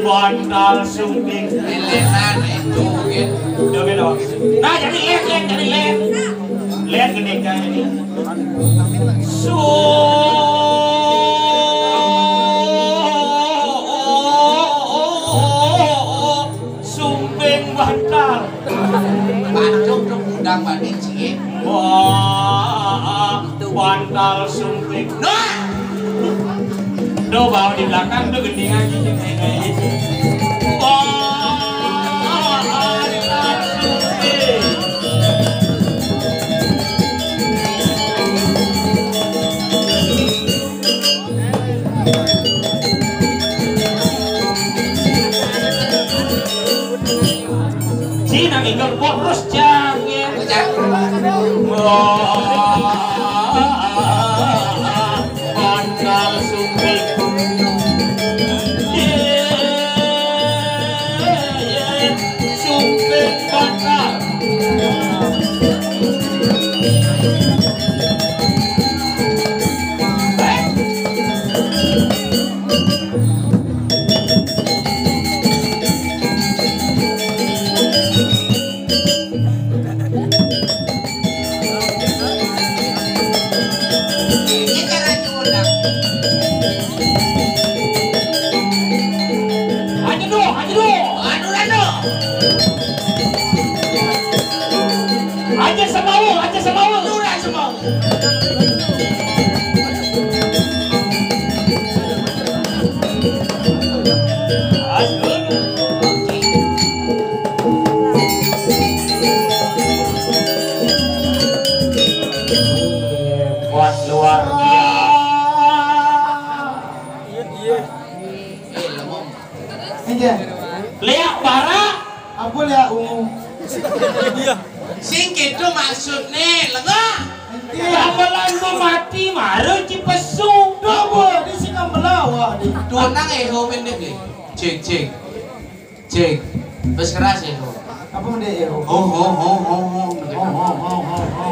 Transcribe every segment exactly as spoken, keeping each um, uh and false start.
Bantal sumping. Lelenan itu, gitu. Nah, jadi leh, leh, jadi leh. Leh gede kan ini. Su-, sumping bantal. Batuk tuh udang batik, Cik. Wah, bantal sumping. Nah! Tuh, bawa di belakang tuh gendingan gitu. Wah, bantal sumping. Cina minggu terus jangan. Wah, bantal sumping. Ye, ye, sumping bantal. Aja doh, aja doh. Aduh, aduh. Aja semawa, aja semawa. Lurah semawa. Buat luar biasa. Iya. Lihat bara. Apa lihat ungu? Sing gitu maksudnya, lengah. Gamelan mau mati, mara ci pesu. Dah, Bu, di sini gamelan, wah, di. Tuh, nang, eh, ho, pendek, eh. Cek, cek. Cek. Bes keras, eh, ho. Apa pendek, eh, ho? Ho, ho, ho, ho, ho. Ho, ho, ho, ho, ho.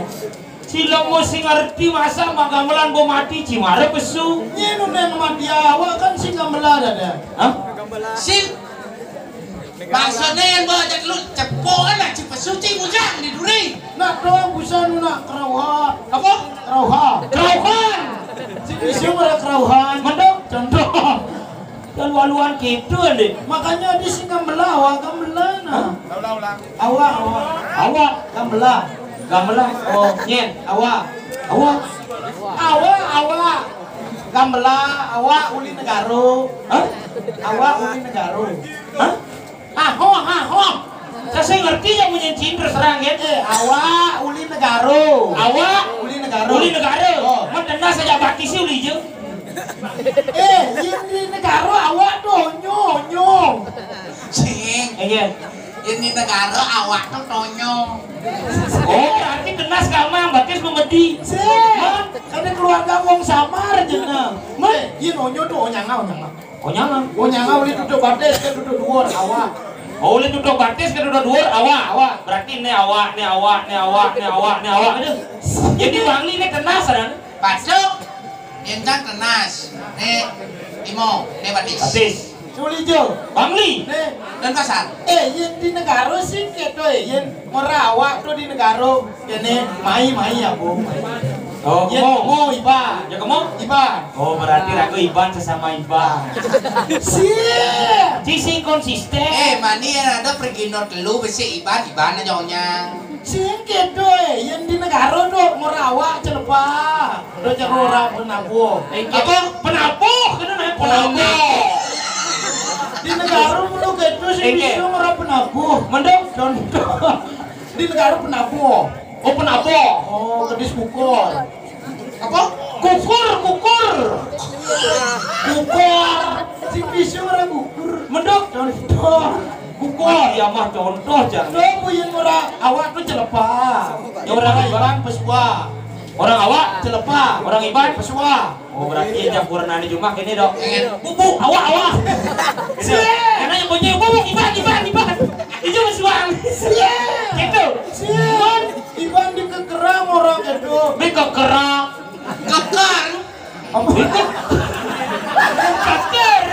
Sila mau sing ngerti masa magamelan bo mati cimara pesu. Nyenu nang mati awak kan sing gamelan ada. Hah? Sing. Maksudnya yang bawa aja dulu cepokan lah, cepat suci bujang di duri. Nak doang bisa nu nak kerauhan. Apa? Kerauhan. Kerauhan. Si bisa pada kerauhan. Mendok. Condong. Kan waluan gitu, Andi. Makanya di sini gamelan, awak gamelan, nah. Hah? Ulang, ulang. Awak, awak. Awak. Gamelan. Gamelan. Oh, nyen. Awak. Awak. Awak, awak. Gamelan, awak uli negara. Hah? Awak uli negara. Hah? Haho, haho. Saya ngerti yang punya cing terus terang ya. Eh, awak uli negara. Awak uli negara. Uli negara. Oh. Mau tenas saja baki sih uli je. Eh, ini negara awak tuh nyo nyo. Cing. Eh, iya. Ini negara awak tuh tonyo. Oh, berarti tenas kamang batis memedi. Sih. Hah? Karena keluarga wong samar jeneng. Mah, eh, iya nonyo tuh onyanga, onyanga. Onyanga. Onyanga uli duduk batis, kan duduk dua awak. Oh, oleh duduk batis ke duduk duur, awak, awak. Berarti ne awak, ne awak, ne awak, ne awak, ne awak. Aduh. Jadi Bangli ne tenas, kan? Patuk. Entang tenas. Ne imo, ne batis. Batis. Sulijo. Bangli. Ne. Denpasar. Eh, yen di negara sing keto, eh, yen ngora awak tu di negara. Kene mai, mai ya, Bu. Oh, yen kemo. Kemo Iban. Ya, kemo? Iban. Oh, berarti ragu Iban sesama Iban. Sip. Sisi konsisten. Eh, mani yen ada pergi no telu besi Iban, Iban aja onyang. Sing kedo, eh, yen di negara tu ngora awak celepa. Do caro ora penabuh. Apa? Penabuh, kena naik penabuh. Di negara mulu kedo sing bisa ngora penabuh. Mending contoh. Di negara penabuh. Oh, penabuh. Oh, kedis kukur. Apa? Kukur, kukur. Kukur. Sing bisa ngora kukur. Mending contoh. Kukur. Iya mah contoh, Jan. Coba yang ngora awak tu celepa. Ya, orang Iban pesua. Orang awak celepa. Orang Iban pesua. Oh, berarti yang campuran ane cuma kene dok. Bubuk, awak, awak. Gitu. Karena yang punya bubuk, Iban, Iban, Iban. Itu pesuang. Gitu. Iban, Iban dikekerang orang itu. Dikekerang. Keker. Apa? Keker.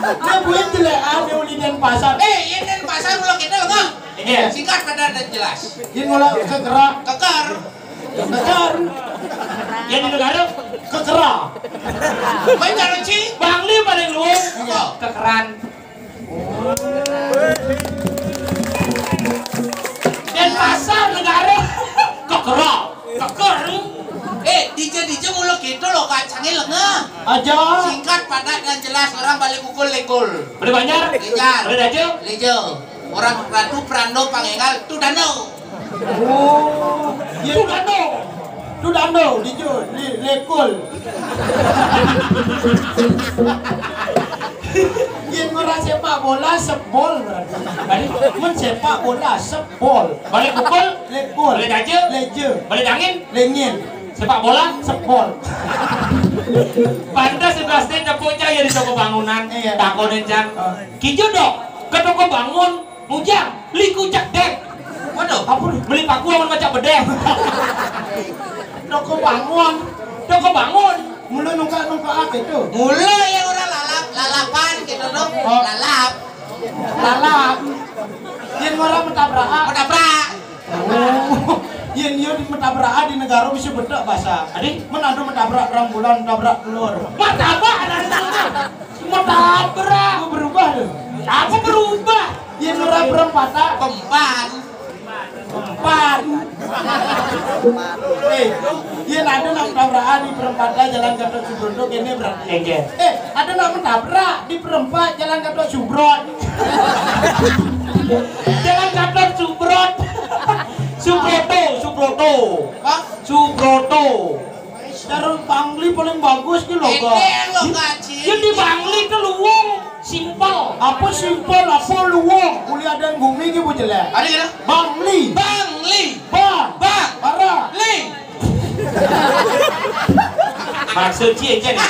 Dia buin jelek ane uli Denpasar. Eh, iya Denpasar ulah kita enggak. Iya. Singkat, padat dan jelas. Ini ulah kekerang. Keker. Keker. Yang di negara? Kekera. Mencari Bangli paling luwung. Iya. Kekeran. Denpasar negara. Kekera. Keker. Eh, dija-dija mulu gitu loh, kacangnya lengah. Aja. Singkat, padat, dan jelas. Orang balik pukul lekul. Beli Banjar? Banjar. Beli Dajo? Lejo. Orang Ratu Prando Pangenggal, tu danau. Oh, iya. Tu dando. Tu dando, di jo, di lekul. Yen ngora sepak bola, sebol berarti. Tadi? Men sepak bola, sebol. Balik pukul? Lekul. Balik aja? Leje. Balik angin? Lengin. Sepak bola? Sebol. Pantas juga state tepuk cah ya di toko bangunan. Iya. Takonin, Cang. Oh. Kijo dok, ke toko bangun. Mujang, liku cek dek. Waduh, apa tu? Beli paku amun macam bedeh. Toko bangun. Toko bangun. Mula nungkak-nungkak apa tu? Mula yang orang lalap, lalapan gitu tu. Oh. Lalap. Lalap. Yang orang mentabrak. Mentabrak. Oh. Yang dia di mentabrak di negara bisa bedak bahasa. Adi? Menado mentabrak orang bulan, mentabrak telur. Martabak ada di sana. Mentabrak. Oh, berubah tu. Apa berubah? Yen ora perempatan. Pempan. Pempan. Eh, yen ada nak tabrakan di perempatan Jalan Gatot Subroto kene berarti. Enggak. Eh, ada nak mentabrak di perempat Jalan Gatot Subrot. Jalan Gatot Subrot. Subroto, Subroto. Hah? Subroto. Cara Bangli paling bagus ki logat. Ini logat, Ci. Jadi Bangli ke luwung simpel. Apa simpel, apa luwung? Uli ada yang bumi ki bu jelek. Ada kira? Bangli. Bangli. Bang. Bang. Bara. Li. Maksud Ci aja nih.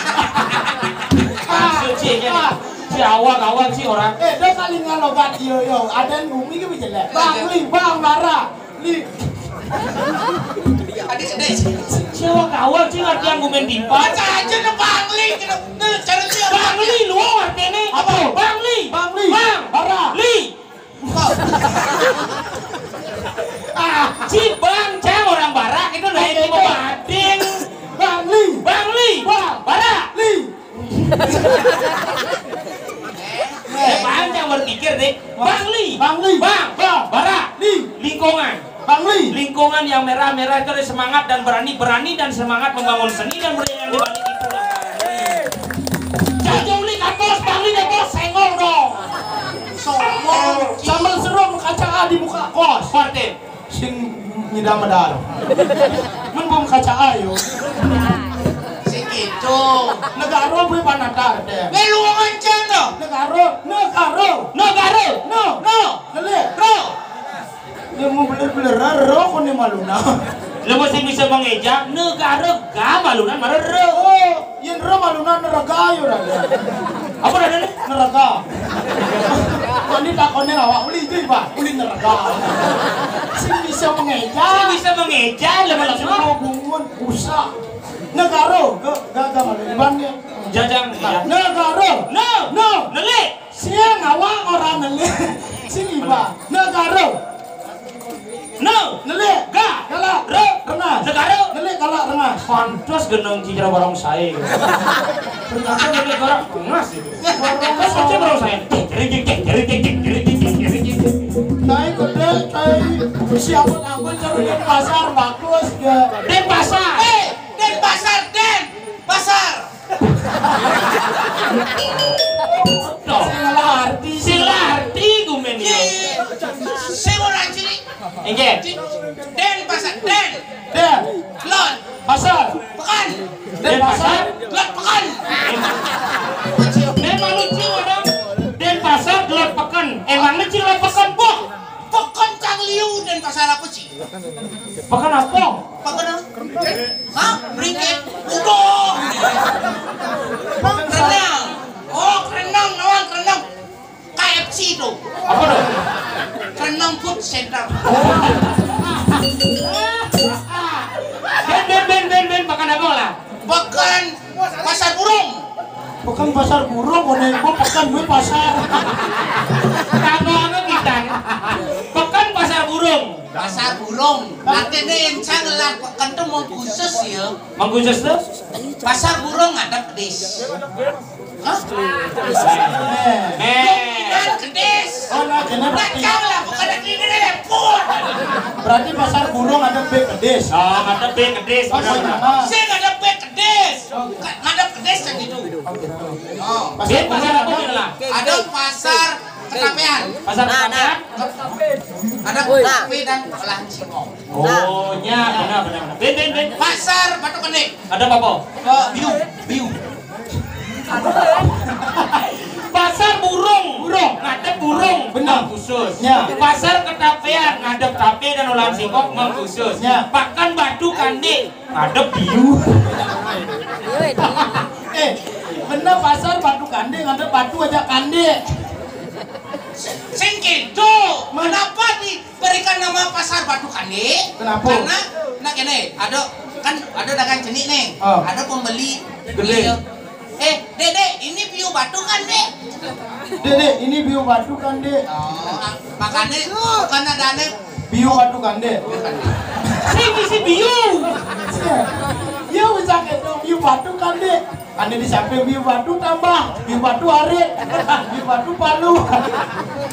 Maksud Ci aja nih. Si awak-awak si orang. Eh, dah kali ngalogat yo yo. Ada yang bumi ki bu jelek. Bangli, Bang, Bara. Li. Adik, adik. Siapa kawan sih ngerti yang gumen timpal? Baca aja nih Bangli, gitu. Nih, cara dia. Bangli, lu ngerti nih? Apa? Bangli. Bangli. Bang. Bara. Li. Apa? Ah, si Bang, cang orang Barak itu dari Oke, Timur oke. Bading. Bangli. Bangli. Bang. Barak. Li. Eh, Bang, jangan berpikir deh. Bangli. Bangli. Bang. Bang. Bara. Li. Lingkungan. Bangli. Lingkungan yang merah-merah itu ada semangat dan berani, berani dan semangat membangun seni dan budaya yang dibalik itu. Jangan jauh li katos, Bangli deh bos, senggol dong. Songong. Sambal serum kaca di muka kos. Partai. Sing nyidang medar. Men bom kaca ayo. Sing gitu. Negara bui panatar deh. Be lu ngenceng dong. Negara, negara. Negara. No. No. Kele. Ro. Dia mau beler-beler ro kone maluna. Lu mesti bisa mengeja negara ga malunan mara ro. Oh, yen ro maluna neraka yo dah. Apa dah nih? Neraka. Kon ditakonin awak uli itu, Iban, uli nergal. Sing bisa mengeja. Sing bisa mengeja, lama-lama. Sing mau bungun, usah. Negara, ga, ga, ga malu. Iban dia. Jajang, ya. Negara. No. No. Nelik. Siang awak orang nelik. Sing Iban. Negara. No. Nelik. Ga. Galak. Re. Rengas. Negara. Nelik galak rengas. Pantas geneng cicira barang saya. Ternyata nelik galak rengas itu. Terus macam barang saya. Jering, jering, jering, jering, jering, jering, jering, jering. Tai gede, tai. Siapa, apa cari Denpasar bagus ya. Denpasar. Eh, Denpasar, Denpasar. Tuh. Sing ngelarti. Sing ngelarti gumen ya. Iya. Sing orang cilik. Inggih. Denpasar, Den. Den. Lot. Pasar. Pekan. Denpasar. Lot pekan. Memang lucu orang. Denpasar, Lot pekan. Emangnya cing Lot pekan, boh? Pekan cang liu, Denpasar apa sih? Pekan apa? Pekan apa? Hah? Berikin. Udah. Renang. Oh, renang, lawan renang. K F C itu. Apa tuh? Renang Food Center. Ben, ben, ben, ben, ben, pekan apa lah? Pekan Pasar Burung. Pekan Pasar Burung, kono iku pekan kuwi pasar. Kamu anu kita. Pekan Pasar Burung. Pasar Burung. Artinya yang saya ngelar pekan tuh mau khusus ya. Mang Khusus tuh? Pasar Burung ngadep kedis. Hah? Eh. Gedis. Oh, nah, kena berarti. Kau lah bukan dari ini, pun. Berarti Pasar Burung ada B kedis. Oh, ada B kedis. Oh, benar. Sing ada B kedis. Ngadep kedis kan gitu. Oh, gitu. Oh. Pasar Burung apa, Mila? Ada Pasar Ketapean. Pasar Ketapean? Ada kafe dan olahan singkong. Oh, nya, benar, benar, benar. Ben, ben, ben. Pasar Batu Kende. Ada apa? Eh, biu, biu. Pasar Burung. Burung. Ngadep Burung. Benar. Mang Khusus. Ya. Pasar Ketapean, ngadep tape dan olahan singkong, Mang Khusus. Ya. Pakan Batu Kande, ngadep biu. Eh, benar, Pasar Batu Kande, ngadep batu aja kande. Sing gitu. Kenapa di berikan nama Pasar Batu Kande? Kenapa? Karena, nah, kene, ada, kan ada dagang cenik nih. Oh. Ada pembeli. Gede. Iya. Eh, Dek, Dek, ini biu batu kan, Dek? Dek, Dek, ini biu batu kan, Dek? Oh, ah, makanya bukan ada nih. Biu batu kan, Dek? Bukan. Sing isi biu. Iya, bisa gitu, biu batu kan, Dek? Ane di samping biu batu tambah, biu batu arit, biu batu palu.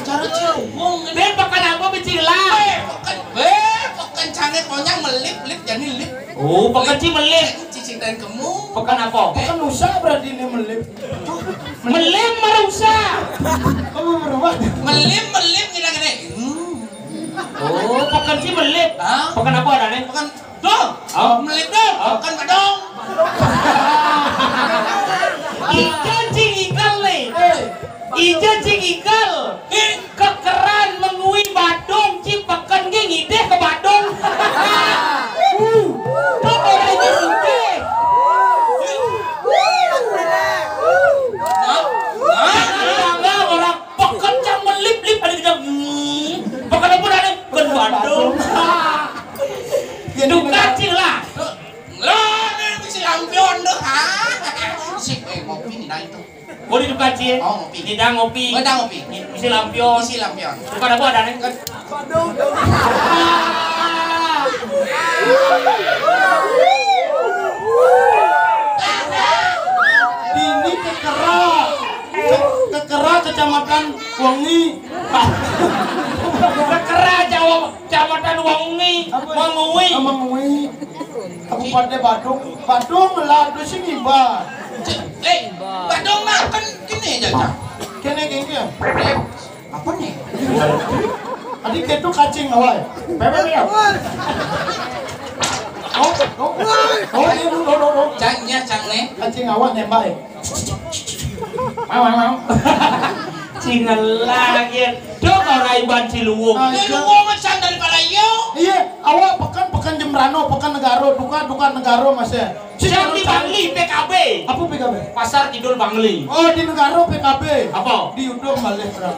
Cara cium. Dia pakan apa, becila? Eh, pakan, eh, pakan canggih, pokoknya melip, lip, jadi lip. Oh, pakan ci melip. Cicing dan kemu. Pakan apa? Eh. Pakan rusak berarti ini melip. Melip merusak. Kamu berubah. Melip, melip, gini, gini. Hmm. Oh, pakan ci melip. Hah? Pakan apa ada nih? Pakan Dong, oh, melip dong, oh, kan bedong. Ijo cing igal nih. Eh. Ijo cing igal. Kekeran mengui badung, ci peken ge ngideh ke badung. Uh, dong orang ini ngideh. Nah, nah, orang Peken cang melip-lip ada kita. Hmm. Peken apa dah ni? Peken badung. Duka cing lah. Lah, ni mesti lampion tu. Ha? Si, eh, ngopi ni dah itu. Boleh duka cing? Oh, ngopi. Ni dah ngopi. Oh, dah ngopi. Ni mesti lampion. Mesti lampion. Duka apa dah ni? Badung. Ini kekerak. Ke-, Kekera, Kecamatan Wengi. Kekera, Jawa, Kecamatan Wengi. Apa? Mengui. Oh, Mengui. Kabupaten Badung. Badung lah, tu sini, Bah. Cik, eh, Badung mah kan kini aja, Cak. Kini, kini, ya? Eh, apa nih? Tadi ketu kacing awal. Bebek ya? Oh, oh. Oh, ini dulu, dulu, dulu. Cangnya, cang nih. Kacing awal nembak ya? Mau, mau, mau. Cingelah, ya. Dok, orang Iban Ciluwung. Ah, iya. Ciluwung macam daripada iya. Iya, awak pekan, pekan Jembrano, pekan Negara, duka, duka Negara, Mas, ya. Yang di Bangli, P K B. Apa P K B? Pasar Kidul Bangli. Oh, di Negara P K B. Apa? Di Udung balik, Bro.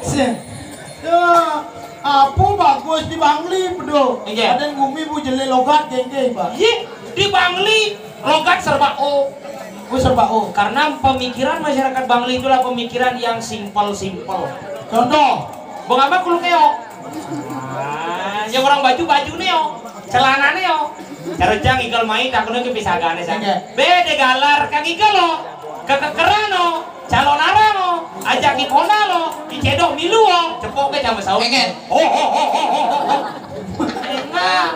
Sih. Ya, apa bagus di Bangli, pedo? Iya. Ada yang ngumi bu jele logat gengke, Pak. Iya, di Bangli logat serba O. Oh, serba O. Karena pemikiran masyarakat Bangli itulah pemikiran yang simpel-simpel. Contoh, bengapa kuluk keok? Ah, ya orang baju, baju neo, celana neo. Cara jang igal main takutnya ke pisagane sa. Oke. Bede galar kang igal lo. Kekekeran lo. Calon arang lo. Ajak ikona lo. Dicedok milu lo. Cepok ke sama saus. Oke. Oh, oh, oh, oh, oh, oh. Enak.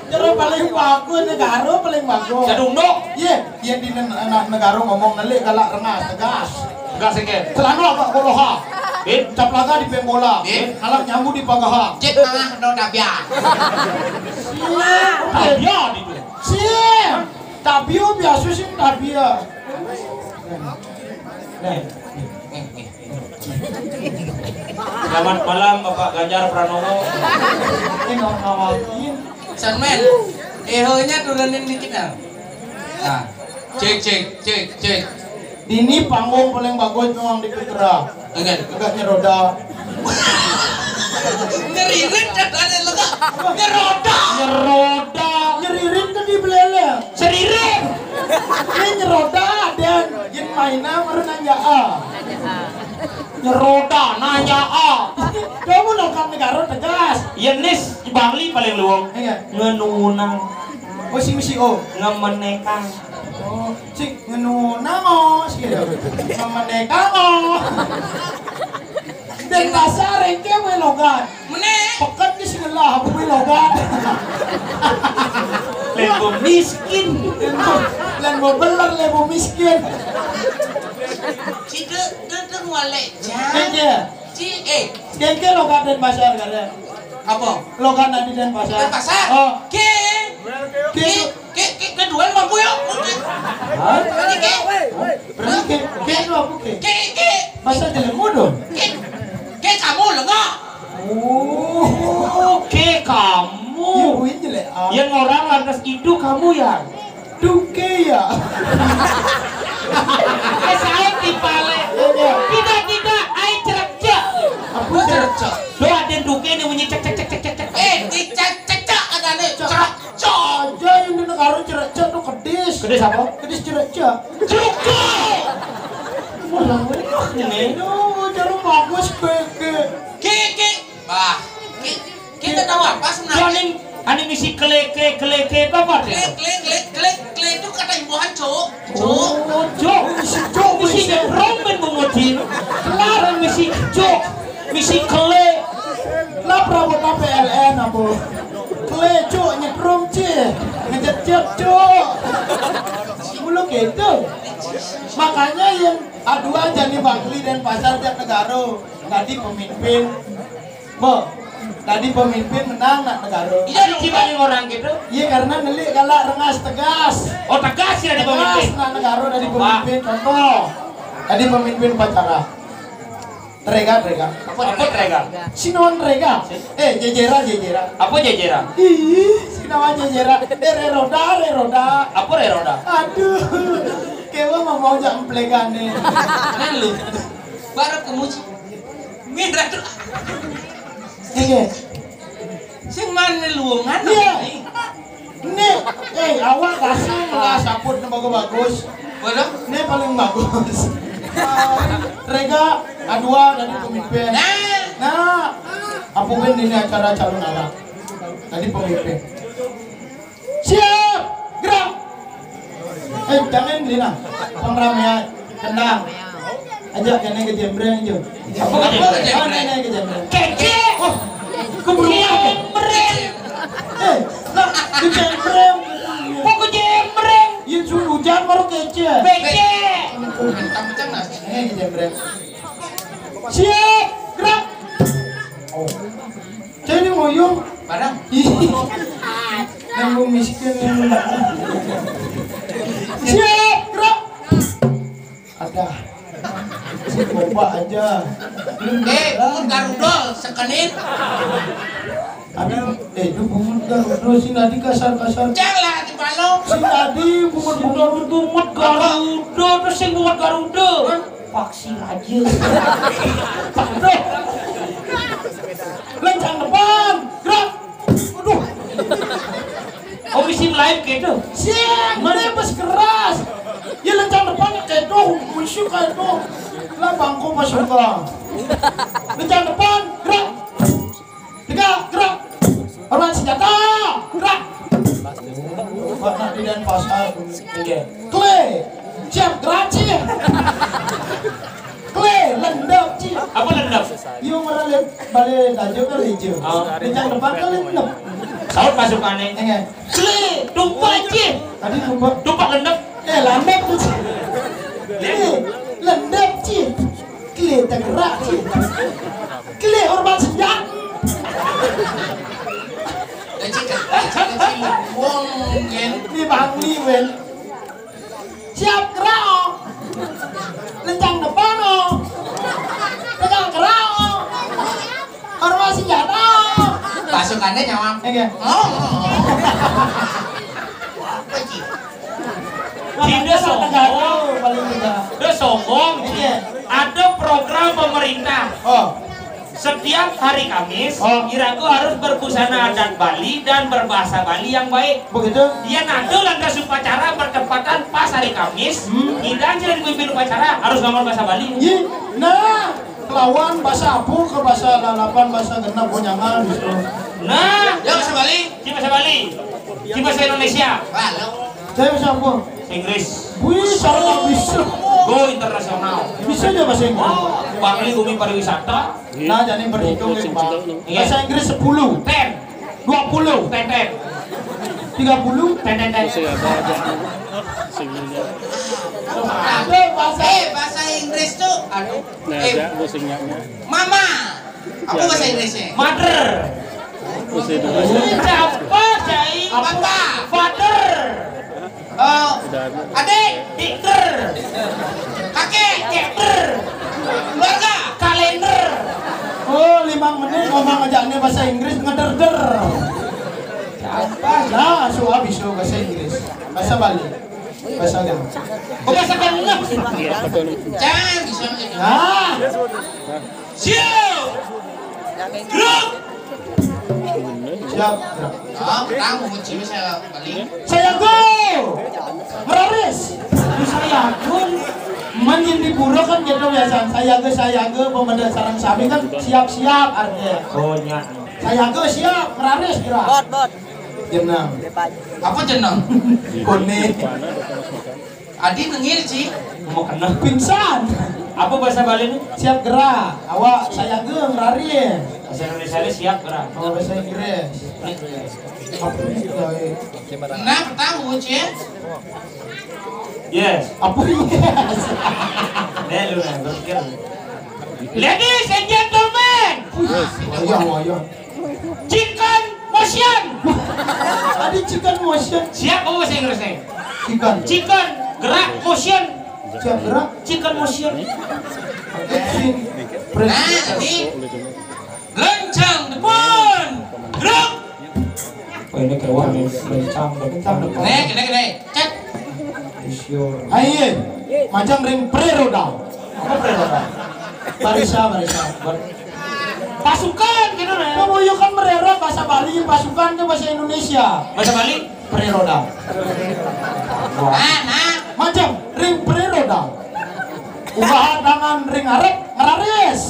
Cara paling bagus negara paling bagus. Jadung dok. Iya, iya di nen- anak negara ngomong nelik galak rengas tegas. Enggak sih, Ken. Celana agak koloha. Eh? Cap laga di pembola. Eh? Halak nyambu di pagaha. Cek tengah no dabia. Siap. Tabia di tu. Siap. Tabio biasa sih tabia. Nah. Selamat malam Bapak Ganjar Pranowo. Ini ngawakin. Sanmen, ehonya turunin dikit ah. Nah, cek cek cek cek. Ini panggung paling bagus memang di Putra. Enggak. Enggak nyeroda. Nyeririt katanya lo kak. Nyeroda. Nyeroda. Nyeririt ke di belele. Seririt. Ini nyeroda dan jin mainnya baru nanya ah. Nyeroda nanya ah. Kamu nongkrong negara tegas. Yenis Bangli paling luwung. Iya. Ngenunang. Oh si misi oh. Ngemenekang. Oh, si ngenunang oh, si ngemenekang oh. Dan bahasa rengke we logat. Mene. Peken di sebelah we logat. Lembo miskin. Lembo beler lembo miskin. Cide dede ngwalek jang. Keke. Ci eh. Keke logat dan pasar kada. Apa? Logat nanti dan pasar. Dan pasar. Oh. Ke. Ke. Ke. Ke. Ke. Kedua mampu ya. Hah? Tadi ke. Berarti ke. Ke itu apa ke? Ke. Ke. Masa jalan mudo. Ke. Ke kamu lengah. Oh, oke kamu. Iya, buin jelek. Ah. Yang orang lantas itu kamu ya. Duke ya. Eh, saya dipale. Iya. Tidak, tidak, ai cerekcek. Apa cerekcek? Lo ada duke ini bunyi cek cek cek cek cek cek. Eh, dicek cek cek ada nih. Cerekcek. Aja yang di negara cerekcek tuh kedis. Kedis apa? Kedis cerekcek. Cerekcek. Orang ini. Duh, jarum bagus keke. Keke. Bah, ki- kita tahu apa sebenarnya? Ane misi keleke keleke apa deh? Klik klik klik klik klik itu kata imbuhan cuk. Cuk. Oh, cuk. Misi cuk misi nyetrum ben bungutin. Kelar misi cuk. Misi kele. Lah perabot P L N apa? Kele cuk nyetrum cih. Ngejejek cuk. Mulu gitu. Makanya yang aduan jadi Bangli dan pasar tiap negara. Tadi pemimpin Bo, tadi pemimpin menang nak negara. Iya, dong, Bang. Orang gitu. Iya, karena nelik galak rengas tegas. Oh, tegas ya di pemimpin. Tegas nak negara dari pemimpin. Contoh, tadi pemimpin upacara. Rega, rega. Apa apa rega? Sinawan rega. Eh, jejera, jejera. Apa jejera? Ih, sinawan jejera. Eh, re roda, re roda. Apa re roda? Aduh, kewa mau mau jak emplegane. Lalu, baru kemuji. Mirah tuh. Iya. Sing mana luungan? Iya. Nih, eh awak kasih lah saput nih bagus-bagus. Waduh. Nih paling bagus. Eh, Rega, Adua tadi pemimpin. Nah. Nah, apa ben ini acara calon anak? Tadi pemimpin. Siap, gerak. Eh, jangan Lina. Pengramean, tenang. Ajak kene ke jembreng jo. Apa ke jembreng? Oh, nenek ke jembreng. Kece. Oh, keburu jembreng. Eh, lah, ke jembreng. Kok ke jembreng? Ya suruh hujan baru kece. Kece. Nenek ke jembreng. Siap, gerak. Oh. Jadi ngoyong. Barang. Ih. Nanggung miskin yang siap, gerak. Ada. Si coba aja. Eh, bungut Garuda sekenit. Ada, eh, itu bungut Garuda si tadi kasar-kasar. Cek lah di balong. Si tadi bungut-bungut. Bungut Garuda, terus sing bungut Garuda. Hah? Paksi aja. Aduh. Lencang depan, gerak. Aduh. Oh, mesti live gitu. Siang, mana pas keras. Ya, lencang depan kayak itu, musuh kayak itu. Lah, bangku pas suka. Lencang depan, gerak. Tegak, gerak. Hormat senjata, gerak. Buat nak di Denpasar. Oke. Kle, siap gerak, Cih. Kle, lendep, Cih. Apa lendep? Yo, meralip balik laju ke liju. Oh. Lencang depan ke lendep. Saut pasukannya. Enggak. Kle, tumpak, Cih. Tadi tumpak. Tumpak lendep. Eh, lendep tuh, Cih. Kle, lendep, Cih. Kle, tegak, Cih. Kle, hormat senjata. Kecil, kecil, kecil. Wong, Gen. Ini Bang Li, Wen. Siap gerak, oh. Lencang depan, oh. Tegak gerak, oh. Hormat senjata, oh. Pasukannya nyawang. Oke. Oh. Apa sih? Tidak sombong. Paling tidak. Udah sombong. Iya. Ada program pemerintah. Oh. Setiap hari Kamis, oh, iraku harus berbusana adat Bali dan berbahasa Bali yang baik. Begitu? Dia nado lantas upacara bertepatan pas hari Kamis, hmm, dan sudah dipimpin upacara harus ngomong bahasa Bali. Iya. Nah, lawan bahasa apa ke bahasa lalapan, bahasa genep, gonyangan gitu. Nah, ya bahasa Bali. Di bahasa Bali. Di bahasa Indonesia. Halo. Saya bahasa apa? Inggris. Wih, cara bisa. Go internasional. Bisa aja bahasa Inggris. Oh, Bangli bumi pariwisata. Nah, jadi berhitung ya, Bang. Iya. Bahasa Inggris sepuluh. Ten. Dua puluh. Ten, ten. Tiga puluh. Ten, ten, ten. Ada bahasa. Eh, bahasa Inggris tuh, aduh. Nah, eh, ada musiknya. Mama. Apa bahasa Inggrisnya? Mother. Bahasa Indonesia. Siapa, Cai? Apa? Father. Eh, adik. Dikter. Kakek. Keter. Keluarga. Kalender. Oh, lima menit ngomong aja ini bahasa Inggris ngederder. Siapa? Nah, suah bisa bahasa Inggris. Bahasa Bali. Bahasa Bali. Oh, bahasa Bali. Jangan bisa. Nah. Siap. Gerak. Siap. Gerak. Ah, kamu kunci saya balik. Saya go. Meraris. Saya go. Menjadi buruh kan gitu biasa. Saya go, saya go, pemuda sarang sami kan siap-siap artinya. Oh, nya. Saya go siap, meraris gerak. Bot, bot. Jenang. Apa jenang? Kone. Adi nengil, Ci. Mau kena pingsan. Apa bahasa Bali ini? Siap gerak. Awak saya ge ngerari. Bahasa Indonesia ini siap gerak. Oh, bahasa Inggris. Apa ini? Nah, pertama, Ci. Yes. Apa ini? Yes. Nih, lu, nah, berpikir. Ladies and gentlemen. Wayah, wayah. Chicken motion. Tadi chicken motion. Siap, kamu bahasa Inggris nih? Chicken. Chicken, gerak, motion. Siap gerak. Chicken motion. Action. Press. Nah, ini. Lencang depan. Gerak. Oh, ini keluar nih, lencang depan. Lencang depan. Nih, gini, gini. Cek. Ayo, majang ring preroda. Apa preroda? Barisa, barisa. Bar- Pasukan gitu deh. Kamu yuk kan merero bahasa Bali, pasukan ke bahasa Indonesia. Bahasa Bali? Preroda. Nah, nah. Majang ring preroda. Unggaha tangan ring arep ngeraris.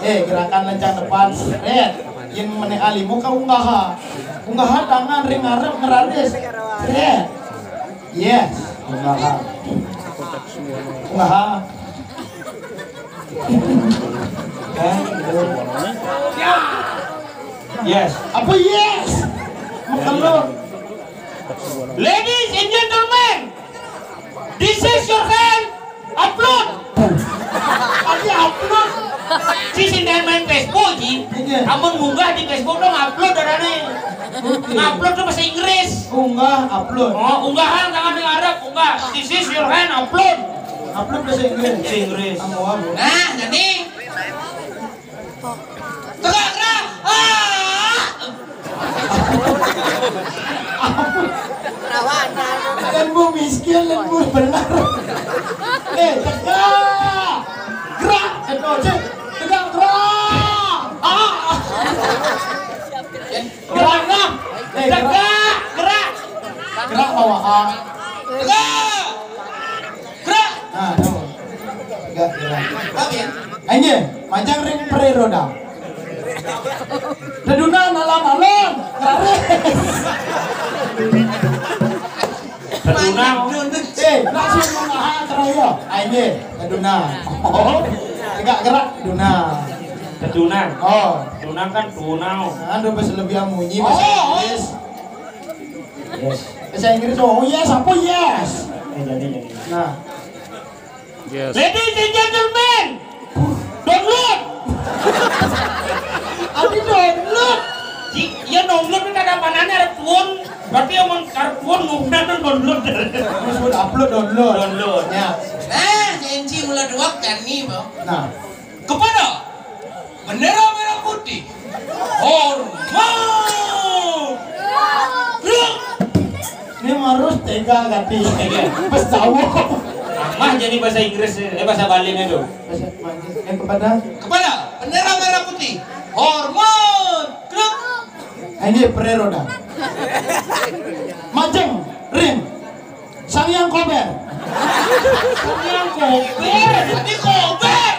Eh, gerakan lencang depan. Seret. Yang meneh alimu ka unggaha. Unggaha tangan ring arep ngeraris. Seret. Yes. Unggaha. Unggaha. Yes. Apa yes? Makan lu. Ladies and gentlemen, this is your hand. Upload. Tadi upload. Ci sing main Facebook, Ci. Iya. Amun munggah di Facebook dong, upload adanya. Oke. Ngupload tuh bahasa Inggris. Unggah, upload. Oh, unggahan tangan yang arep, unggah. This is your hand, upload. Upload bahasa Inggris. Bahasa Inggris. Kamu apa? Nah, jadi tegak, gerak. Ah! Lembu miskin, lembu benar. Eh, tegak. Gerak. Eh, no, cik. Tegak, gerak. Ah. Gerak, gerak. Eh, gerak. Tegak, gerak. Gerak bawah, ah. Tegak. Gerak. Nah, no. Tegak, gerak. Oke. Anjir, majang ring pre roda. Dedunan alon-alon, raris. Dedunan. Eh, langsung mengaha keraya. Ayo, dedunan. Oh, tegak gerak, dedunan. Dedunan. Oh. Dedunan kan tunau. Nah, udah bahasa lebih amunyi, bahasa Inggris. Yes. Bahasa Inggris, oh yes, apa yes? Eh, jadi, jadi. Nah. Yes. Ladies and gentlemen, download. Abi download. Ji, ya download itu ada panahnya, ada tuan. Berarti yang mau ada tuan, mau download. Terus buat upload, download. Download. Ya. Nah, janji mula dua kan nih, Bang. Nah. Kepada bendera merah putih. Hormat. Ini harus tega gati. Tega. Pas tahu. Amah jadi bahasa Inggris, eh, bahasa Bali itu. Bahasa Bali. Eh, kepada? Kepada bendera merah putih. Hormat. Kruk. Ini pre roda. Majeng, ring. Sang Hyang Kober. Sang Hyang Kober. Ini Kober.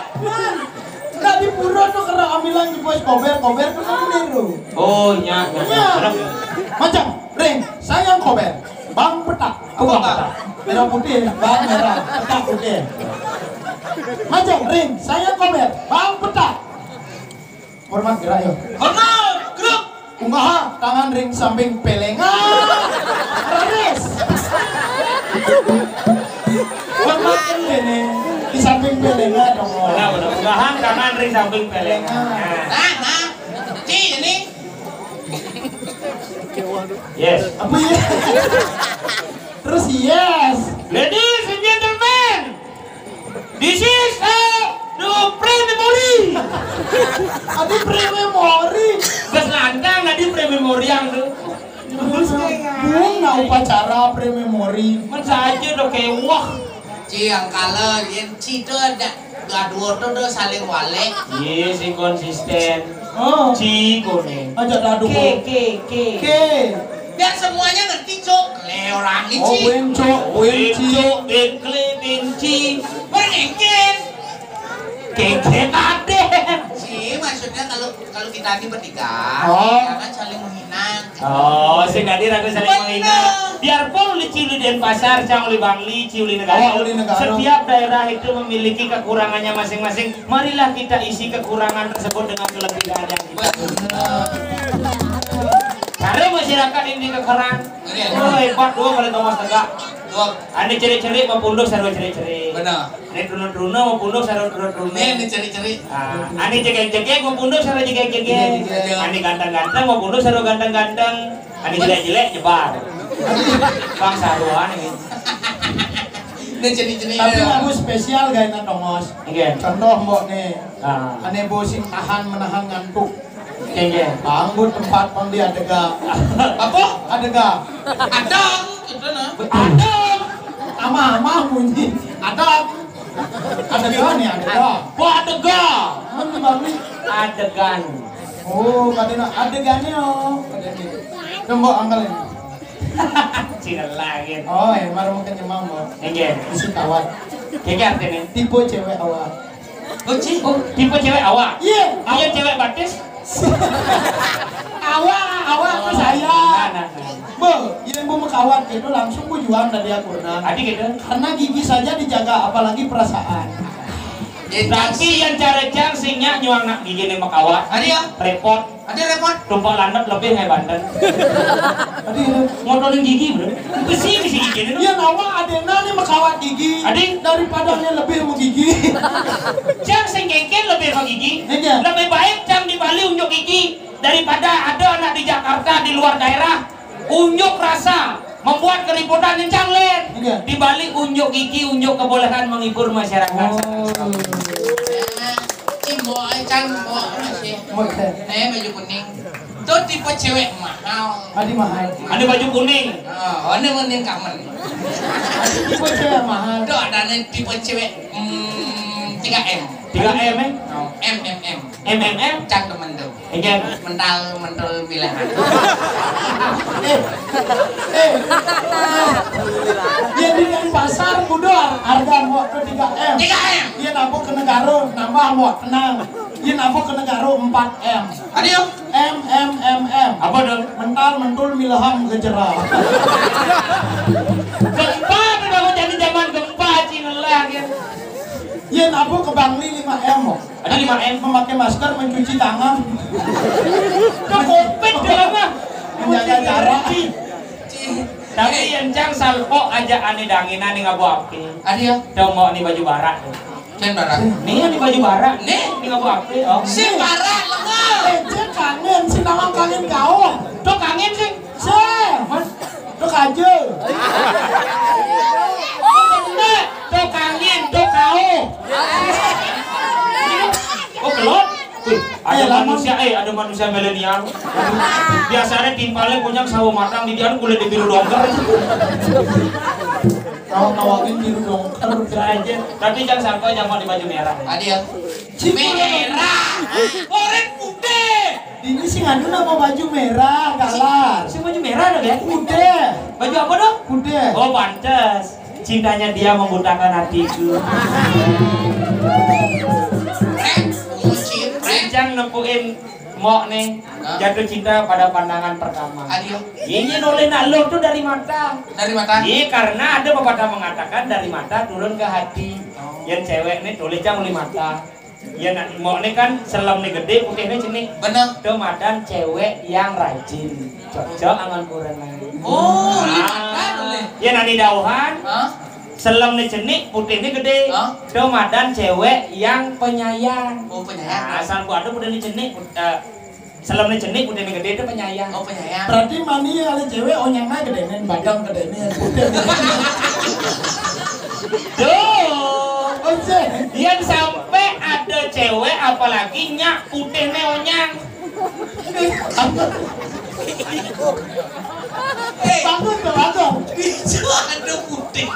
Nah, di pura tuh kena amilan di bos Kober, Kober tuh kan niru. Oh, nya, nya, nya. Nya. Bener. Majeng, ring, Sang Hyang Kober. Bang petak. Apa, Bang? Petak. Merah putih, bang merah, petak putih. Majeng, ring, Sang Hyang Kober. Bang petak. Hormat gerak yo. Hormat, gerak. Kumaha tangan ring samping pelengan. Raris. Hormat kan ini di samping pelengan dong. Benar, benar. Kumaha tangan ring samping pelengan. Nah, nah. Ci ini. Yes. Apa ya? Terus yes. Ladies and gentlemen, this is, uh, the pre-memory. Adi pre-memory. Bes lantang tadi pre-memory yang tu. Bung na upacara pre-memory. Men saja do kewah. Ci, yang kala, yen ci tu ada gaduh tu, tu saling walek. Ye, sing konsisten. Oh. Ci kone. Aja gaduh. Ke, ke, ke. Ke. Biar semuanya ngerti, Cok. Le orang ni, oh, Ci. Wen, Cok. Wen, Ci. Cok, wen, kle, wen, Ci. Berengkir. Keke kaden. Ci, maksudnya kalau, kalau kita ni bertiga, oh, jangan saling menghina. Oh, sing tadi ragu saling menghina. Bener. Biarpun uli Ci uli Denpasar, cang uli Bangli, Ci uli negara. Oh, uli negara. Setiap daerah itu memiliki kekurangannya masing-masing. Marilah kita isi kekurangan tersebut dengan kelebihan yang kita punya. Bener. Karena masyarakat ini kekurangan. Iya. Oh, hebat dua kali Thomas tegak. Dua. Ane cerik-cerik, mau pundus, sarua cerik-cerik. Bener. Ane truna-truna, mau pundus, sarua truna-truna. Ane, ane cerik-cerik. Ah, ane jegeg-jegeg, mau pundus, sarua jegeg-jegeg. Jegeg-jegeg. Ane ganteng-ganteng, mau pundus, sarua ganteng-ganteng. Ane jelek-jelek, jebar. Bang saruan ini. Ane cerik-cerik. Tapi ya, lagu spesial gaya Tongos. Oke. Contoh, Mbok, nih. Ah. Ane bosing tahan menahan ngantuk. Oke, oke. Panggut tempat pang di adega. Apa? Adega. Adang, gitu nah. Adang. Ama-ama bunyi. Adang. Adega nih, adega. Wah, adega. Mana Bangli? Adegan. Oh, katanya adegannya, oh. Katanya. Coba angkel ini. Cina lagi. Oh, ya, baru makan jemam, Bos. Enggak. Isi kawat. Kayak artinya. Tipe cewek awak. Oh, Ci. Oh, tipe cewek awak. Iya. Iya, cewek batis. Awak, awak ke saya. Nah, nah, nah. Bo, yang bu mekawat gitu langsung bu juang dari akurna. Adi gitu. Karena gigi saja dijaga, apalagi perasaan. Tapi yang cara cang sing nyak nyuang nak gigi nih mekawat. Adi ya? Repot. Adi repot. Tumpah landak lebih kayak Banten. Adi gitu. Ngotorin gigi, bro. Besi, besi gigi nih. Iya, nawa adena nih mekawat gigi. Adi? Daripada nih lebih mau gigi. Cang sing kengken lebih mau gigi. Iya. Lebih baik cang di Bali unjuk gigi daripada ada anak di Jakarta, di luar daerah, unjuk rasa, membuat keributan yang cang len. Iya. Di Bali unjuk gigi, unjuk kebolehan menghibur masyarakat. Oh. Cimbo, eh, cang, mbo, masih. Oke. Nih, baju kuning. Itu tipe cewek mahal. Adi mahal. Ada baju kuning. Oh, ini mending kamen. Tipe cewek mahal. Tuh, ada nih tipe cewek, hmm, tiga M. Tiga M, eh? Oh, M, M, M. M M M? Cang temen tuh. Iya. Mental, mental pilihan. Eh, eh. Ya, di Denpasar kudu harga mbok tuh tiga M. Tiga M. Iya, nabok ke negara, nambah mbok, tenang. Iya, nabok ke negara empat M. Adio. M, M, M, M. Apa dong? Mental, mentul, milham, gejera. Gempa tuh, kalau jadi zaman gempa, Cina lah, ya. Iya, nabok ke Bangli lima M, mbok. Ada lima M. Memakai masker, mencuci tangan. Ke covid dia mah. Menjaga jarak. Tapi yang cang salpok aja ane danginan nih ngabo api. Ada ya? Dong mau nih baju barak. Cen barak. Nih nih baju barak. Nih nih ngabo api. Oh. Si barak lenga. Eh, cek kangen, si nawang kangen kau. Tuh kangen sih. Seh, Mas, tuh kaje. Tuh kangin, tuh kau. Oh, kelot. Wih, ada manusia, eh, ada manusia milenial. Biasanya timpalnya punya sawo matang di dia kulit di biru dongker. Kalau nawangin biru dongker. Aja. Tapi jangan sampai jangan di baju merah. Adil. Merah. Oren putih. Ini sih ngadu nama baju merah, galar. Si baju merah ada ya? Putih. Baju apa dong? Putih. Oh, pantes. Cintanya dia membutakan hatiku. Rek, bucin, rek. Jang nepuin mok nih. Hah? Jatuh cinta pada pandangan pertama. Adio. Ini oleh nak lo tuh dari mata. Dari mata? Iya, karena ada pepatah mengatakan dari mata turun ke hati. Oh. Yang cewek nih tulis jang oleh mata. Ya, nak, mbok ni kan selem ni gede, putih ni cenik. Bener. Tu madan cewek yang rajin. Cocok angan kurang lain. Oh, ni madan boleh. Ya, nani dauhan. Hah? Selem ni cenik, putih ni gede. Hah? Tu madan cewek yang penyayang. Oh, penyayang. Nah, asal ku ada putih ni cenik, put-, eh, selem ni cenik, putih ni gede tu penyayang. Oh, penyayang. Berarti mani ada cewek, oh, nyana gede ni, badan gede ni, putih ni. Tuh. Oh, cek. Yang sampai ada cewek, apalagi nyak putih ni onyang. Eh, bagus tu, bagus. Itu ada putih.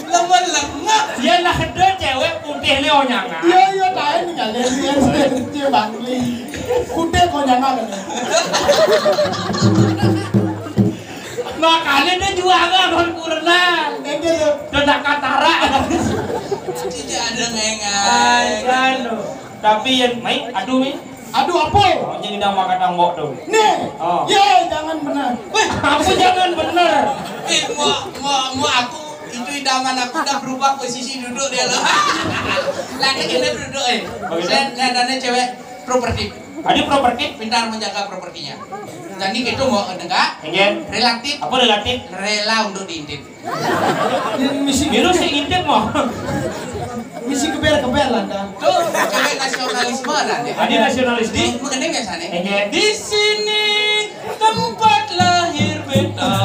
Lemah-lemah. Ya lah, ada cewek putih ni onyang. Iya, iya, lain ni kan. Dia, dia, dia, dia bangli. Putih kau nyana kan. Makanya dia juara kan kurna. Dia, dia, dia. Dia nak katara. Tidak ada ngengai. Ay, kan. Tapi yang main, aduh, mi. Aduh, apa? Oh, jadi dah makan tambok tu. Ni. Oh. Ye, jangan benar. Weh, apa jangan benar? Eh, mau, mau, mau aku, itu idaman aku dah berubah posisi duduk dia lo. Lagi kena duduk, eh. Bagaimana? Saya, saya dana cewek properti. Ada properti? Pintar menjaga propertinya. Jadi gitu mau negak. Enggak. Relatif. Apa relatif? Rela untuk diintip. Misi biru sih ngintip mah. Misi keber-keber lah dah. Tuh, cewek nasionalisme lah dia. Ada nasionalisme. Di, mengenai biasanya. Enggak. Di sini tempat lahir beta.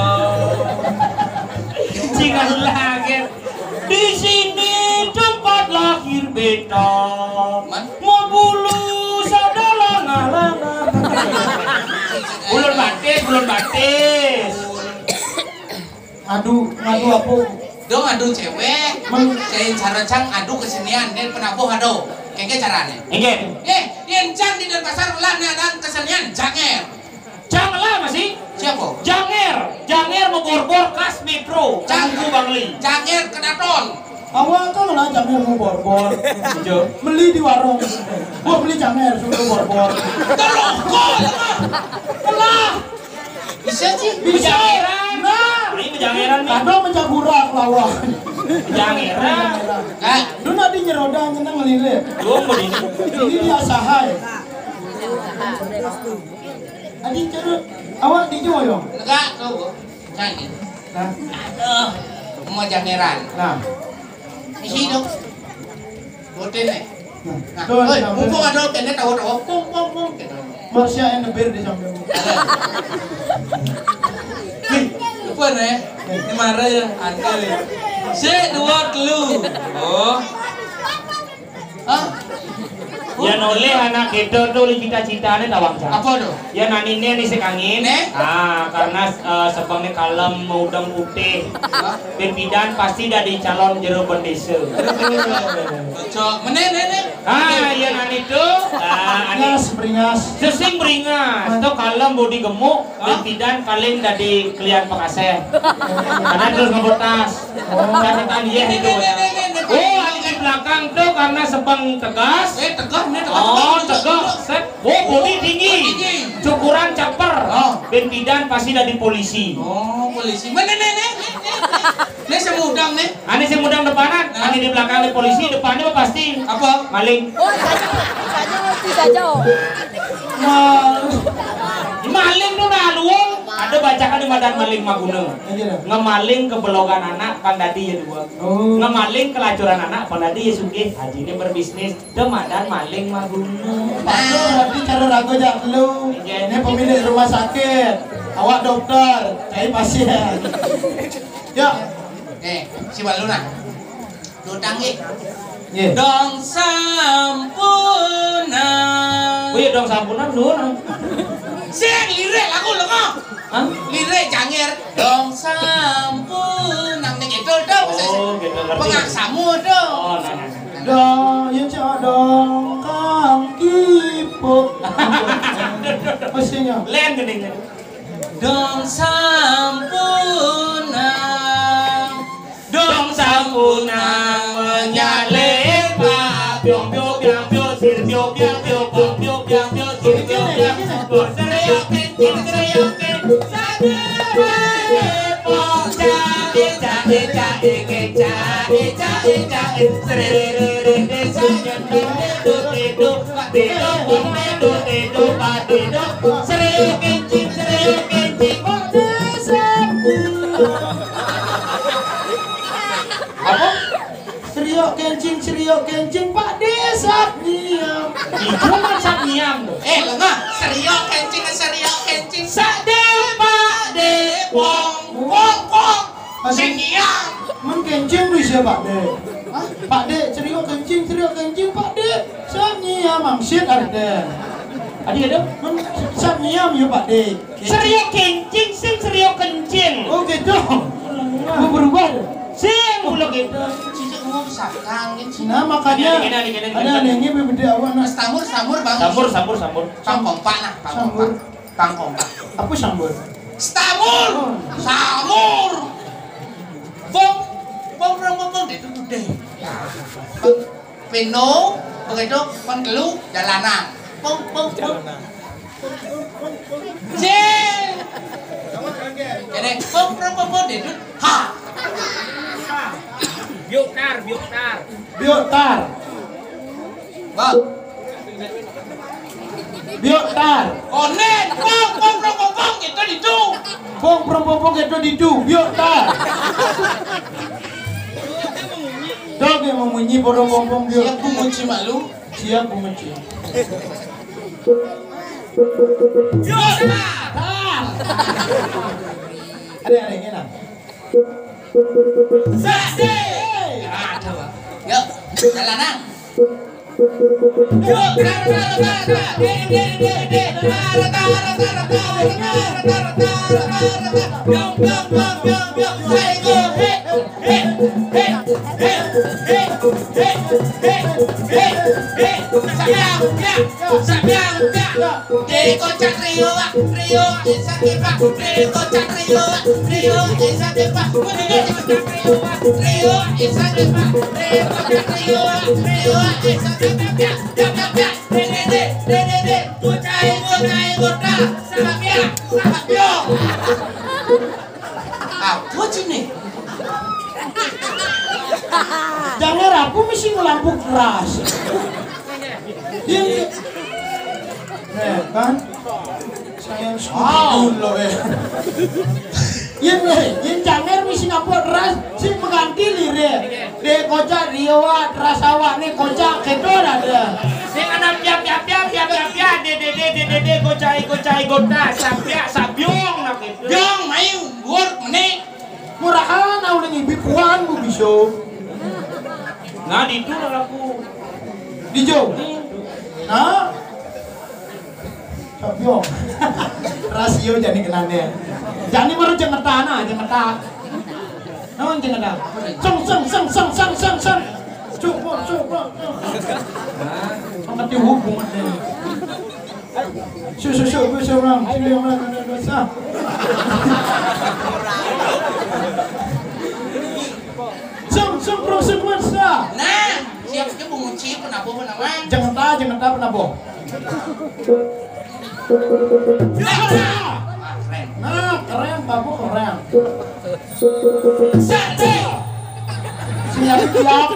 Cingan lagi. Di sini tempat lahir beta. Man? Mau bulu sadalanga-langa. Ulun batis, ulun batis. Aduh, ngadu apa? Dong adu cewek. Cai cara cang adu kesenian, dia penabuh adu. Kengke carane. Inggih. Eh, yang cang di Denpasar lah ni ada kesenian janger. Cang lah masih? Siapa? Janger, janger mau borbor kas metro. Cang. Tunggu Bangli. Janger kedaton. Awak kan lah janger mau borbor. Ijo. Beli di warung. Gua beli janger suruh borbor. Teroko ya mah. Lah. Bisa sih. Bisa. Bejangeran. Nah. Ini bejangeran nih. Kadang mencaburak lawan. Bejangeran. Nah, lu nanti nyeroda nyenang ngelirik. Lu mau di ini. Ini dia sahai. Adi cerut. Awak di Joyong. Enggak, kau. Nah. Nah. Aduh, mau jameran. Nah. Isi dong. Boten nih. Nah, nah, tuh, oi, nah, mumpung ada kene tahu-tahu, pung, pung, pung, gitu. Marsha and the Bear di samping. Nih, lupa nih. Ini marah ya, anda nih. Si dua telu. Oh. Hah? Yan olih anak kita tu olih cita-citane tawang, Cak. Apa tu? Yan aniné ni sing angin. Né? Ah, karena eh, sebengné kalem, maudeng putih. Hah? Ben pidan pasti dadi calon jero bendésa. Cocok. Mené, né, né. Ah, yan ani tu, ah, ani Beringas, beringas. Sesing beringas. To kalem bodi gemuk, ben pidan paling dadi kelian pekaseh. Karena terus ngebotas. Catatan yeh itu. Oh, yang di belakang tuh karena sebeng tegas. Eh, tegas nih, tegas. Oh, tegas. Set. Oh, bodi tinggi. Tinggi. Cukuran caper. Oh. Ben pidan pasti dadi polisi. Oh, polisi. Mana nih, nih, nih, nih, nih. Nih, sing mudeng nih. Ane sing mudeng depanan, ane di belakang nih polisi, depannya mah pasti. Apa? Maling. Oh, saja, saja, saja. Nah, maling tuh nah luwung. Ada bacakan di madan maling maguna. Aja dah. Ngemaling ke belogan anak, pan dadi ya dua. Oh. Ngemaling kelacuran anak, pan dadi ya sugih. Haji ini berbisnis, dia madan maling maguna. Pak, berarti cara ragu aja lu. Iya. Ini pemilik rumah sakit, awak dokter, cari pasien. Ya. Eh, si malu nah. Dodang, eh. Nggih. Dong sampunang. Oh iya, dong sampunang, nuwun. Sing lirik lagu lho, kok. Hah? Lirik Jangir. Dong sampunang ning itu dong. Oh, gitu, ngerti. Pengaksamu dong. Oh, nah, nah, nah. Dong, ya cak dong kang kipuk. Mestinya. Len gini, gini. Dong sampunang. Dong sampunang menyalip, Pak. Piong, piong, piang, piong, sir, piong, piang, piong, piong, piong, piang, piong, sir, piong, piang, piong. Seriok, kencing, seriok, kencing. Satu, dua, tiga, pok. Cae, cae, cae, ke, cae, cae, cae. Serere, serere, serere, serere, serere. Pak Dedo, Pak Dedo, Dedo, Pak Dedo. Seriuk kencing, seriuk kencing, Pak Dedo. Apa? Seriuk kencing, seriuk kencing, Pak Dedo Satniam. Itu kan Satniam tuh. Eh, lengah. Seriuk kencing, seriuk kencing. Sak de, Pak De, pong, pong, pong. Sing iya. Men kencing tuh siapa, Dek? Hah? Pak Dek, seriuk kencing, seriuk kencing, Pak Dek. Sania mangsit artinya. Adi ada? Men sania ya, Pak Dek. Seriuk kencing, sing seriuk kencing. Oh, gitu. Mau berubah ya? Sing mula gitu. Cincin mau sakang, cincin. Nah, makanya ada anehnya bebeda awak, nah. Sambur, sambur, Bang. Sambur, sambur, sambur. Bang kompak, nah, Bang kompak. Sambur. Bang kompak. Apa sambur? Stamur. Oh. Stamur. Bong, bong, bong, bong, bong, itu udah. Peno, begitu, pengkelu, jalanan. Bong, bong, bong. Jalanan. Jeng. Jadi, bong, bong, bong, bong, itu. Ha. Biokar, biokar. Biokar. Bang. Biok tar. Konen, pong, pong, pong, pong, pong, gitu, gitu. Pong, pong, pong, pong, gitu, gitu. Biok tar. Dog yang memunyi, pong, pong, pong, biok. Siap, Bu Muci malu. Siap, Bu Muci. Biok tar. Tar. Ada, ada, ini nah. Sasi. Ada, Pak. Yuk, jalanan. Yuk, rata, rata, rata. Dek, dek, dek, dek. Rata, rata, rata, rata. Rata, rata, rata, rata. Yong, yong, yong, yong, yong. Saya go, hei, hei, hei, hei, hei, hei, hei, hei, hei. Sampeyan, ya. Sampeyan, ya. Dek kocak Rio, Rio, Isa Depa. Dek kocak Rio, Rio, Isa Depa. Dek kocak Rio, Rio, Isa Depa. Dek kocak Rio, Rio, Isa Depa. Ya, ya, ya, ya. Dek, dek, dek, dek, dek, dek. Bocah, bocah, bocah. Salam ya, salam ya. Apa sih nih? Jangan rapuh mesti ngelampu keras. Iya, iya. Nah, kan? Saya suka dulu, eh. Yen, yen Janger mesti ngapuk keras, sing mengganti lirik. Dek kocak Rio, teras awakne kocak, gitu ada. Sing ana piap, piap, piap, piap, piap, piap, de, de, de, de, de, de, kocai, kocai, gota, sapiak, sabiong, nah, gitu. Biong, main, dhuwur, meni. Murahan, aku lagi bipuan, bu, bisa. Nah, di itu lah aku. Di Jo? Di itu. Hah? Coba. Rasio jani kenane. Jani baru jengeta nah, jengeta. Naon jengeta? Seng, seng, seng, seng, seng, seng, seng. Cukup, cukup, cukup. Nah, sama dihubungan ini. Su, su, su, su, orang, sini orang, orang, orang, orang. Sung, sung, prung, sung, prung, sa. Nah, siap ke bunguci, penabuh, penabuh. Jengeta, jengeta, penabuh. Nah, keren. Nah, keren, bagus, keren. Sate. Siap, siap.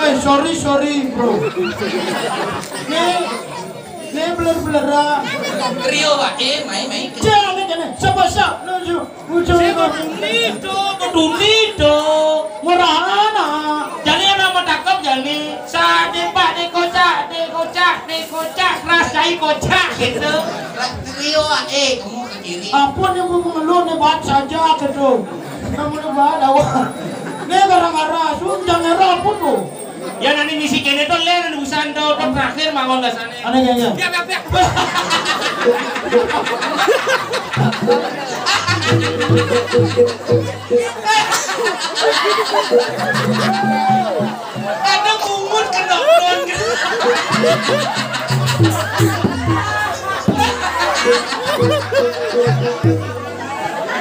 Eh, sorry, sorry, bro. Nih, nih beler-beler ah. Trio, Pak. Eh, main, main. Jangan, jangan. Siapa, siapa? Lu, lu, lu, lu, Saya lu. Kudu nido, kudu nido. Murahan ah. Jadi yang nama cakep jadi. Sade, Pak, deko, cak, deko, cak, deko, cak, ras, cai, kocak, gitu. Trio, eh, kamu ke kiri. Ampun, yang mau mengeluh nih, buat saja, gitu. Kamu nih, buat, awak. Nih, gara-gara, sun, jangan rapun, tuh. Ya, nanti misi kene tuh, le, nanti busan tuh, tuh terakhir, mangon dasarnya. Aneh, ya, ya. Biar, biar, biar. Ada bungut kena pohon.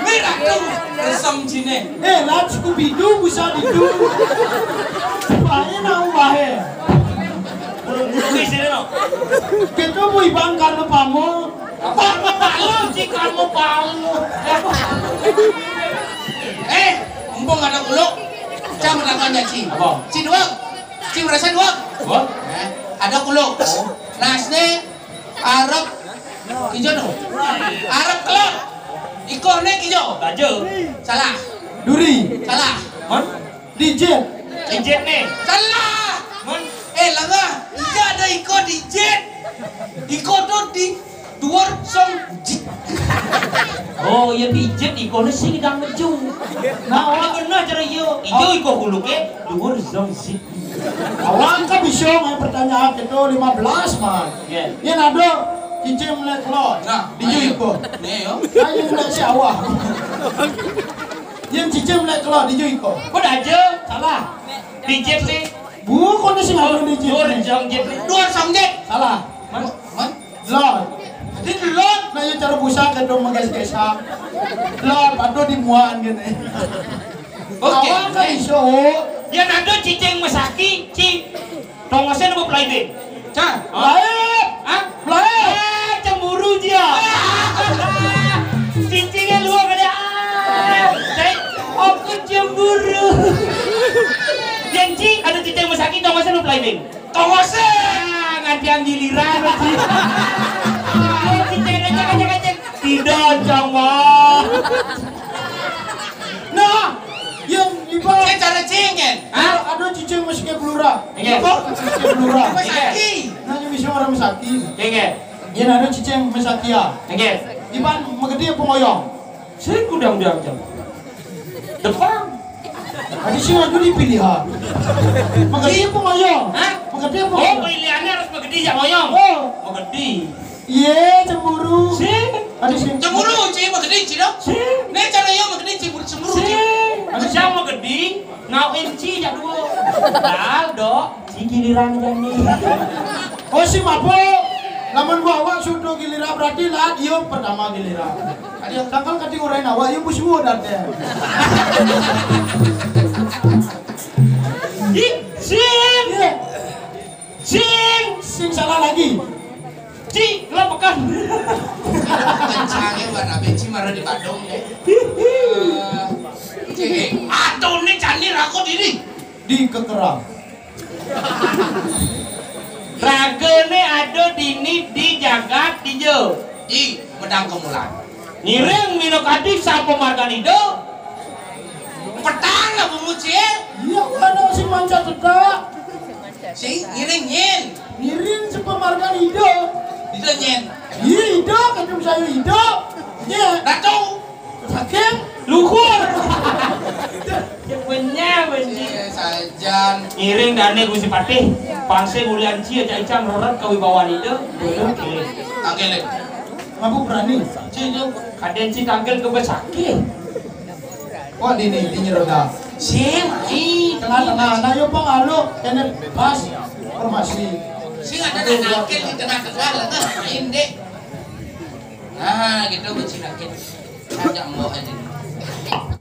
Merah tuh, resam cine. Eh, lah, Scooby-Doo bisa didu. Pakai nau bahe. Di sini, no. Kita mau ibang karena pamo. Karena palo, si karena palo. Eh, mumpung ada kuluk, cang tangannya, Ci. Apa? Ci doang. Ci merasa doang. Apa? Eh, ada kuluk. Nasne arep ijo no. Arep kelot. Ikohne ijo. Bajo. Salah. Duri. Salah. Hah? Dijit. Dijit nih. Salah. Mon. Eh, lama. Iya ada iko dijit. Iko tuh di duur song jit. Oh, ya dijit iko nih sing dang meju. Nah, ini bener cara iyo. Iyo iko hulu ke duur song jit. Awak kan bisa main pertanyaan itu lima belas, man. Iya. Ini ada cicing melek lo. Nah, dijit iko. Nih, yo. Ayo melek si awak. Yang cicing melek lo di Juiko. Kok aja? Salah. Dijit nih. Bukan sih ngaku dijit. Duur song jit nih. Duur song jit. Salah. Man, man. Lot. Jadi lot. Nah, ya cara busa ke dong mengges-gesa. Lot, aduh dimuaan gini. Oke. Awak kan iso. Ya nado cicing mesaki, cing. Tongosnya nemu pelaibing. Cah. Lain. Hah? Lain. Ah, cemburu dia. Cicingnya luar kali. Ah, saya, aku cemburu. Janji ada cicing mesaki, tongosnya nemu pelaibing. Tongosnya. Ah, ngantian giliran. Ah, cicing aja, aja, aja. Tidak, jangan. Nah, yang di bawah. Saya cara cingin. Hah? Ada cicing masih ke belura. Iya. Apa? Masih ke belura. Masih. Nanya bisa orang masaki. Iya. Yang ada cicing masaki ya. Iya. Iban menggede apa ngoyong? Saya kudang-dang jam. Depan. Tadi sih ada dipilih ha. Menggede apa ngoyong? Hah? Menggede apa? Oh, ngoyong? Pilihannya harus menggede ya ngoyong. Oh. Menggede. Iya, cemburu. Sih. Ada sih. Cemburu, Ci, menggede, Ci, dong. Sih. Nih, cara yo menggede, Ci, cemburu, Ci. Sih. Ada siapa menggede? Ngau M C ya dua. Dal, dok. Si giliran jani. Oh, si mabuk. Lamun gua awak sudah giliran berarti lah dia pertama giliran. Ada yang tangkal kati orang awak, dia musuh dan dia. Ih, sing. Iya. Sing. Sing salah lagi. Ci, lepekan. Kencangnya warna benci. Mara di Badung, ya. Cek, aduh, ini candi raku diri. Di kekerang. Ragane ada dini di jagat dijo. Di medang kemulan. Ngiring minakadi sapamargan Ida. Petang lah bungut sih. Iya, kan si manca tedak. Si ngiring nyen. Ngiring sapamargan Ida. Ida nyen. Iya, Ida, kadung saya Ida. Iya. Datu. Saking luhur. Benyah, benyah. Eh, sajan. Ngiring dane Gusti Patih. Pangse mulian cia cai cang rorat kawibawan Ida. Oke. Tangkele. Mabuk berani. Ci itu. Kaden ci tangkel ke besakit. Wah, dini, dini roda. Sing, ai. Tengah-tengah, nah, yo pang alo, kene pas. Formasi. Sing ada nangkel di tengah-tengah lah, nah, main deh. Nah, gitu, kecil lagi. Ajak mbok aja.